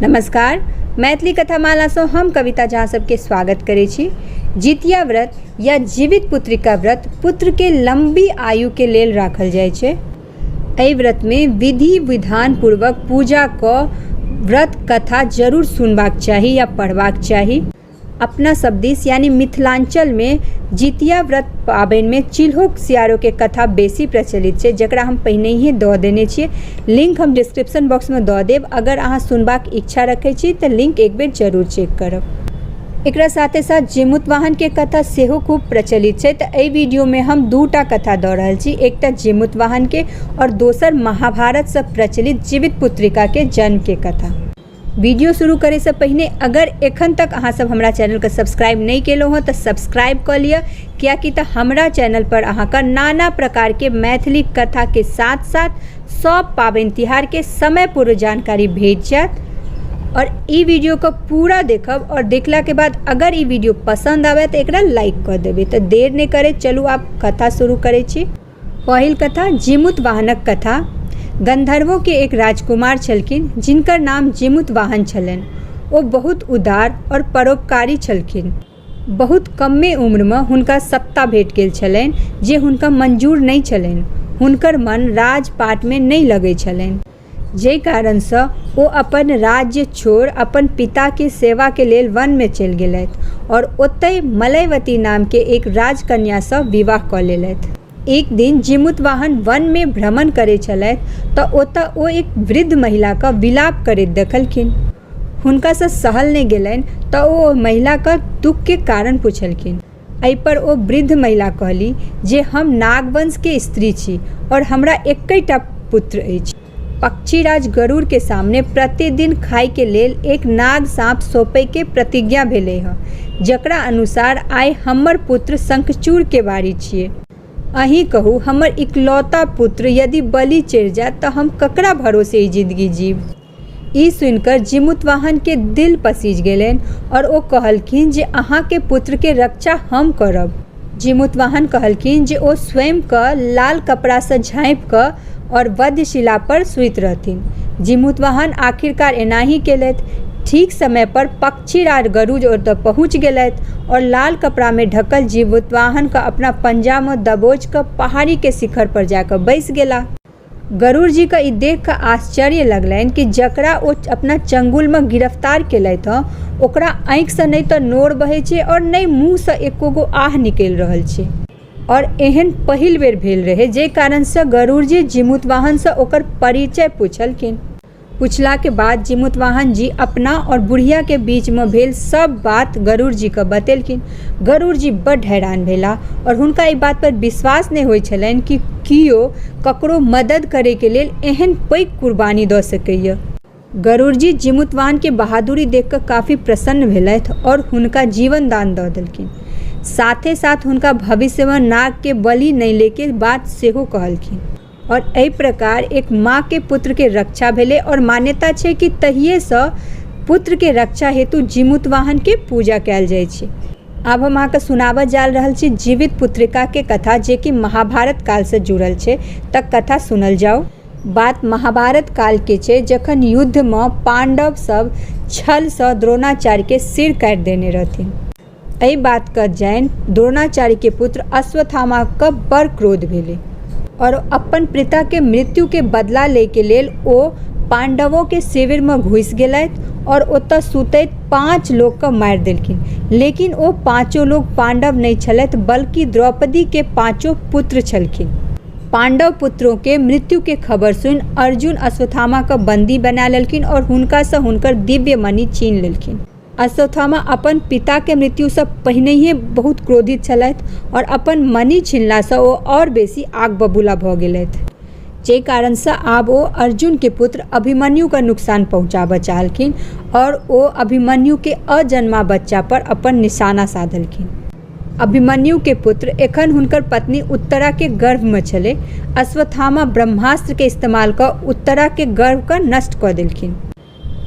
नमस्कार, मैथिली कथामालासँ हम कविता झा सबके स्वागत करै छी। जितिया व्रत या जीवित पुत्रिका व्रत पुत्रके लम्बी आयुके लेल राखल जाइ छै। एहि व्रतमे विधि विधान पूर्वक पूजा कऽ व्रत कथा जरूर सुनबाक चाही या पढ़बाक चाही। अपना सब दिस यानी मिथिलाञ्चलमे जितिया व्रत पाबनिमे चिल्हो सियारोके कथा बेसी प्रचलित छै, जकरा हम पहिनहिए दऽ देने छियै। लिंक हम डिस्क्रिप्शन बॉक्समे दऽ देब। अगर अहाँ सुनबाक इच्छा रखै छी तऽ लिंक एक बेर जरूर चेक करब। एकरा साथे साथ जीमूतवाहनके कथा सेहो खूब प्रचलित छै, तऽ एहि वीडियोमे हम दूटा कथा दऽ रहल छी, एकटा जीमूतवाहनके आओर दोसर महाभारतसँ प्रचलित जीवित पुत्रिकाके जन्मके कथा। वीडियो शुरू करैसँ पहिने अगर एखन तक अहाँ सब हमरा चैनलके सब्सक्राइब नहि केलहुँ हँ तऽ सब्सक्राइब कऽ लिअ, कियाकि तऽ हमरा चैनल पर अहाँके नाना प्रकारके मैथिली कथाके साथ साथ सब पाबनि तिहारके समय पूर्व जानकारी भेट जायत। और ई वीडियोके पूरा देखब और देखलाके बाद अगर ई वीडियो पसन्द आबै तऽ एकरा लाइक कऽ देबै। तऽ देर नहि करैत चलू आब कथा शुरू करै छी। पहिल कथा जीमूत वाहनक कथा। गंधर्वोके एक राजकुमार छलखिन जिनकर नाम जीमूत वाहन छलनि। ओ बहुत उदार और परोपकारी छलखिन। बहुत कमे उम्रमे हुनका सत्ता भेट गेल छलनि जे हुनका मंजूर नहि छलनि। हुनकर मन राजपाटमे नहि लगै छलनि। जाहि कारणसँ ओ अपन राज्य छोड़ि अपन पिताके सेवाके लेल वनमे चलि गेलथि आओर ओतहि मलयवती नामके एक राजकन्यासँ विवाह कऽ लेलथि। एक दिन जीमूतवाहन वनमे भ्रमण करैत छलथि तऽ ओतऽ ओ एक वृद्ध महिलाके विलाप करैत देखलखिन। हुनकासँ सहल नहि गेलनि तऽ ओ ओहि महिलाके दुःखके कारण पुछलखिन। एहिपर ओ वृद्ध महिला कहली जे हम नागवंशके स्त्री छी आओर हमरा एकैटा पुत्र अछि। पक्षीराज गरुड़के सामने प्रतिदिन खाइके लेल एक नाग साँप सौंपैके प्रतिज्ञा भेलै हँ, जकरा अनुसार आइ हमर पुत्र शंखचूड़के बारी छियै। अहीं कहू, हमर इकलौता पुत्र यदि बलि चढ़ि जायत तऽ हम ककरा भरोसे ई जिंदगी जीब? ई सुनिकऽ जीमूतवाहनके दिल पसीज गेलनि आओर ओ कहलखिन जे अहाँके पुत्रके रक्षा हम करब। जीमूतवाहन कहलखिन जे ओ स्वयंके लाल कपड़ासँ झाँपिकऽ आओर वध्यशिला पर सुति रहथिन। जीमूतवाहन आखिरकार एनाही केलथि। ठीक समय पर पक्षीराज गरुड़ ओतऽ पहुँच गेलथि आओर लाल कपड़ामे ढकल जीमूतवाहनके अपना पंजामे दबोचिकऽ पहाड़ीके शिखर पर जाकऽ बैसि गेलाह। गरुड़ जीके ई देखि कऽ आश्चर्य लगलनि कि जकरा ओ अपना चंगुलमे गिरफ्तार केलथि हँ ओकरा आँखिसँ नहि तऽ नोर बहै छै आओर नहि मुँहसँ एको गो आह निकलि रहल छै। आओर एहन पहिल बेर भेल रहै, जाहि कारणसँ गरुड़ जी जीमूतवाहनसँ ओकर परिचय पुछलखिन। पुछलाके बाद जीमूतवाहन जी अपना आओर बुढ़ियाके बीचमे भेल सब बात गरुड़ जीके बतेलखिन। गरुड़ जी बड्ड हैरान भेलाह आओर हुनका एहि बात पर विश्वास नहि होइत छलनि कि केओ ककरो मदद करैके लेल एहन पैघ कुर्बानी दऽ सकैए। गरुड़ जी जीमूतवाहनके बहादुरी देखिकऽ काफी प्रसन्न भेलथि आओर हुनका जीवन दान दऽ देलखिन। साथे साथ हुनका भविष्यमे नागके बलि नहि लैके बात सेहो कहलखिन। आओर एहि प्रकार एक माँके पुत्रके रक्षा भेलै आओर मान्यता छै कि तहिएसँ पुत्रके रक्षा हेतु जीमूतवाहनके पूजा कयल जाइ छै। आब हम अहाँके सुनाबऽ जा रहल छी जीवित पुत्रिकाके कथा, जेकि महाभारत कालसँ जुड़ल छै। तऽ कथा सुनल जाउ। बात महाभारत कालके छै, जखन युद्धमे पाण्डव सब छलसँ द्रोणाचार्यके सिर काटि देने रहथिन। एहि बातके जानि द्रोणाचार्यके पुत्र अश्वत्थामाके बड़ क्रोध भेलै आओर अपन पिताके मृत्युके बदला लैके लेल ओ पाण्डवोके शिविरमे घुसि गेलथि आओर ओतऽ सुतैत 5 लोकके मारि देलखिन। लेकिन ओ पाँचो लोक पाण्डव नहि छलथि, बल्कि द्रौपदीके पाँचो पुत्र छलखिन। पाण्डव पुत्रोके मृत्युके खबर सुनि अर्जुन अश्वत्थामाके बन्दी बना लेलखिन आओर हुनकासँ हुनकर दिव्य मणि छीन लेलखिन। अश्वत्थामा अपन पिताके मृत्युसँ पहिनहिए बहुत क्रोधित छलथि आओर अपन मणि छिनलासँ ओ आओर बेसी आग बबूला भऽ गेलथि, जाहि कारणसँ आब ओ अर्जुनके पुत्र अभिमन्युके नुकसान पहुँचाबऽ चाहलखिन आओर ओ अभिमन्युके अजन्मा बच्चा पर अपन निशाना साधलखिन। अभिमन्युके पुत्र एखन हुनकर पत्नी उत्तराके गर्भमे छलै। अश्वत्थामा ब्रह्मास्त्रके इस्तेमाल कऽ उत्तराके गर्भके नष्ट कऽ देलखिन।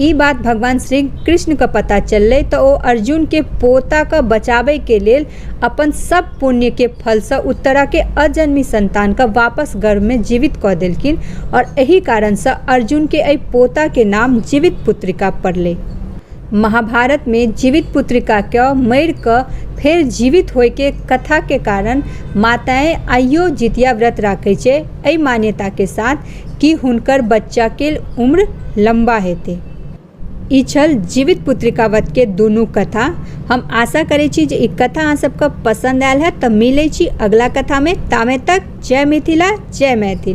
ई बात भगवान श्री कृष्णके पता चललै तऽ ओ अर्जुनके पोताके बचाबैके लेल अपन सब पुण्यके फलसँ उत्तराके अजन्मी संतानके वापस गर्भमे जीवित कऽ देलखिन आओर एहि कारणसँ अर्जुनके एहि पोताके नाम जीवित पुत्रिका पड़लै। महाभारतमे जीवित पुत्रिकाके मरि कऽ फेर जीवित होइके कथाके कारण माताएँ आइयो जितिया व्रत राखै छै एहि मान्यताके साथ कि हुनकर बच्चाके उम्र लम्बा हेतै। ई छल जीवित पुत्रिका व्रतके दुनू कथा। हम आशा करै छी जे ई कथा अहाँ सबके पसन्द आयल हैत। तऽ मिलै छी अगला कथामे, तामे तक जय मिथिला जय मैथिली।